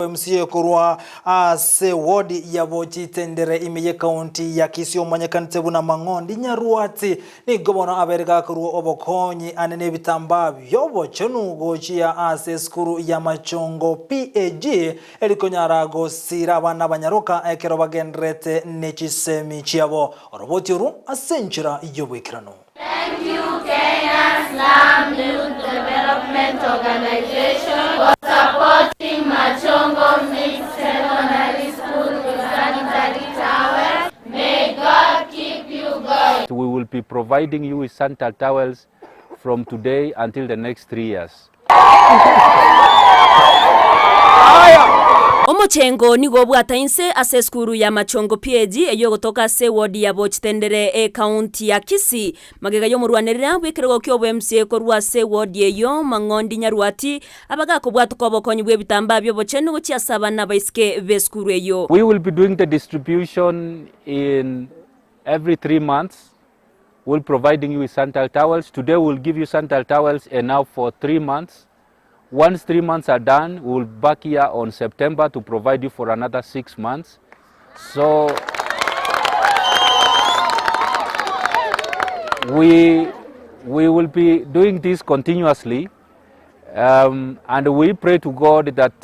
MCA korwa ase ward ya Bochitendere ime y'ecounty ya Kisii omanyekanete buna Mang'ondi Nyarwati nigo bono abeire gakorwa obokonyi ane nebitambaa biobochenu gochia ase esukuru ya Machongo PAG eri konyara gosira abana abanyaroka ekero bagendererete nechisemi chiabo. Oroboti oru ase enchera y'oboikeranu. Thank you Kenya Slum Youth Development Organization for supporting Machongo Mixed Secondary School with sanitary towels. May God keep you going. We will be providing you with sanitary towels from today until the next 3 years. Omochengo nigo obwata inse ase esukuru ya Machongo PAG eyio egotoka ase ewodi ya Bochitendere ekaunti ya Kisii. Magega y'omorwanerera bw'ekerogo ki'obo-MCA korwa ase ewodi eyio Mang'ondi Nyarwati abagakobwatoka obokonyi bw'ebitambaa bi'obochenu gochia ase abana abaiseke b'esukuru eyio. We will be doing the distribution in every 3 months. We'll providing you with sanitary towels. Today we'll give you sanitary towels enough for 3 months. Once 3 months are done, we'll back here on September to provide you for another 6 months. So we will be doing this continuously. And we pray to God that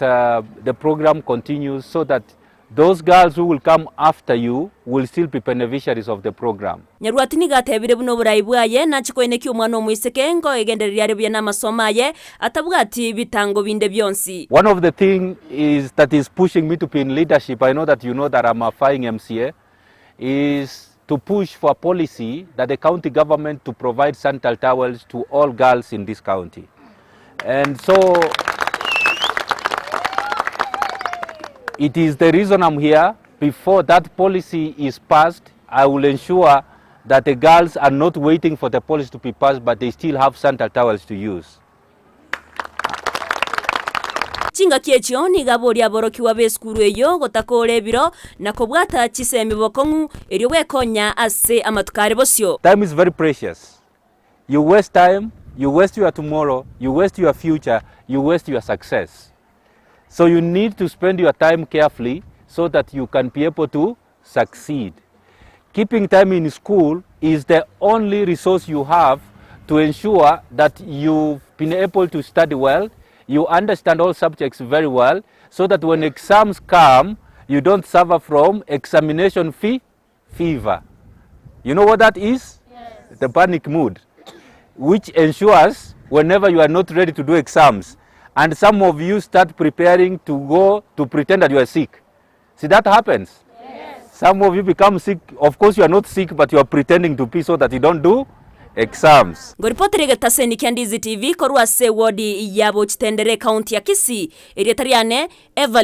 the program continues so that those girls who will come after you will still be beneficiaries of the program. Nyarwati nigo atebire buna oborai bwaye nache koenekia omwana omoiseke nkoegendereria are buya namasomo aye atabwati bitango binde bionsi. One of the things is that is pushing me to be in leadership, I know that you know that I'm a vying MCA, is to push for a policy that the county government to provide sanitary towels to all girls in this county. And so it is the reason I'm here. Before that policy is passed, I will ensure that the girls are not waiting for the policy to be passed, but they still have sanitary towels to use. Chingaki echio nigo aboria aborokigwa b'esukuru eyio gotakoora ebiro na kobwata chisemi bokong'u erio gwekonya ase amatuko are bosio. Time is very precious. You waste time, you waste your tomorrow, you waste your future, you waste your success. So you need to spend your time carefully so that you can be able to succeed. Keeping time in school is the only resource you have to ensure that you've been able to study well, you understand all subjects very well, so that when exams come, you don't suffer from examination fever. You know what that is? Yes. The panic mood, which ensures whenever you are not ready to do exams, and some of you start preparing to go to pretend that you are sick. See, that happens. Yes. Some of you become sick. Of course, you are not sick, but you are pretending to be so that you don't do exams. Ngoripotera egetaseni kia Ndizi TV korwa ase ewodi ya Bochitendere ekaunti ya Kisii, erieta riane Evelyn.